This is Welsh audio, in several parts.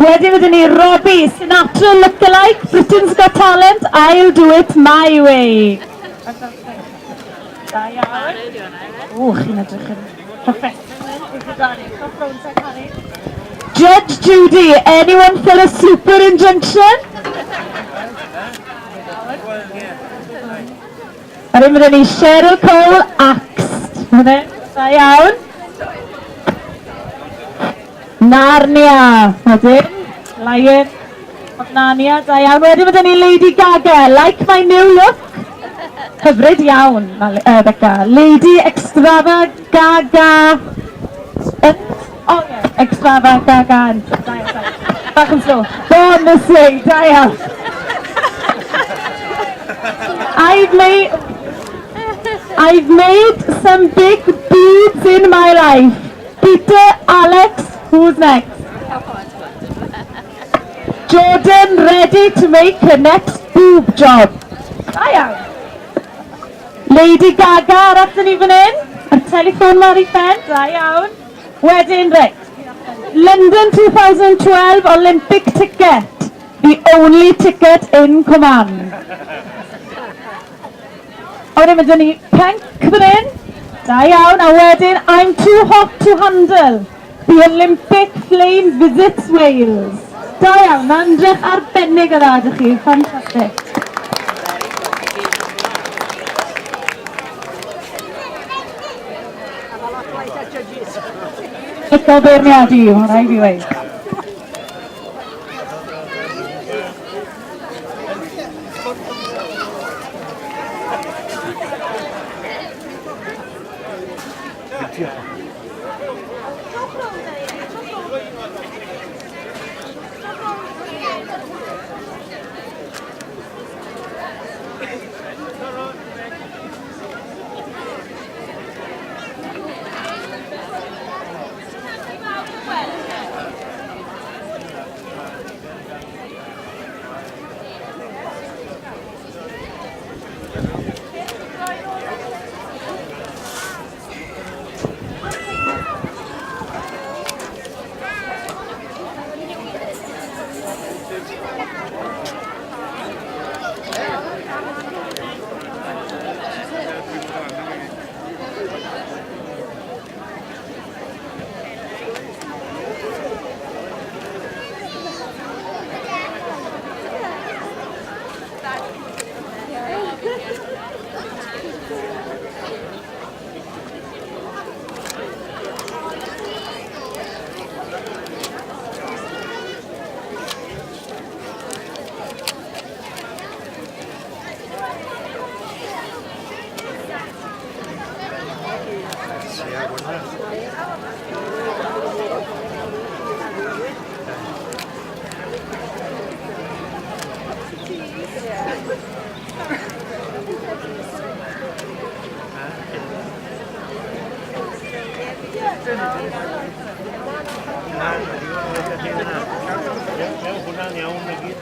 Wedyn fydden ni Robbie, Sinatra look-alike, Britain's Got Talent, I'll do it my way. Da iawn. O, chi'n edrych yn professional. Judge Judy, anyone for a super injunction? Yr un fydden ni Cheryl Cole, Axed. Fydden, da iawn. Narnia, wedyn, Lion of Narnia, da iawn. Wedyn fydden ni Lady Gaga, Like My New Look. Hyfryd iawn, Becca. Lady Extravaganza. Oh, yeah, Extravaganza. Da iawn, sorry. Bach yn slow. Born this way, da iawn. I've made some big boobs in my life. Peter, Alex, who's next? Jordan, ready to make her next boob job. Da iawn. Lady Gaga arall ni fan hyn. A'r teleffon mor i ffen, da iawn. Wedyn, reit. London 2012 Olympic ticket. The only ticket in command. A wedyn mae ni Punk fan hyn. Da iawn. A wedyn, I'm too hot to handle. The Olympic Flame visits Wales. Da iawn. Mae'n ymdrech arbennig o dda ydych chi. Fantastic. Lico beirniadu, mae'n rhaid fi weud. Hwnna'n iawn i gyd.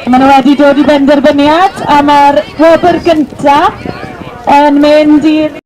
Maen nhw wedi dod i benderfyniad a mae'r wobr gyntaf Yn mynd i.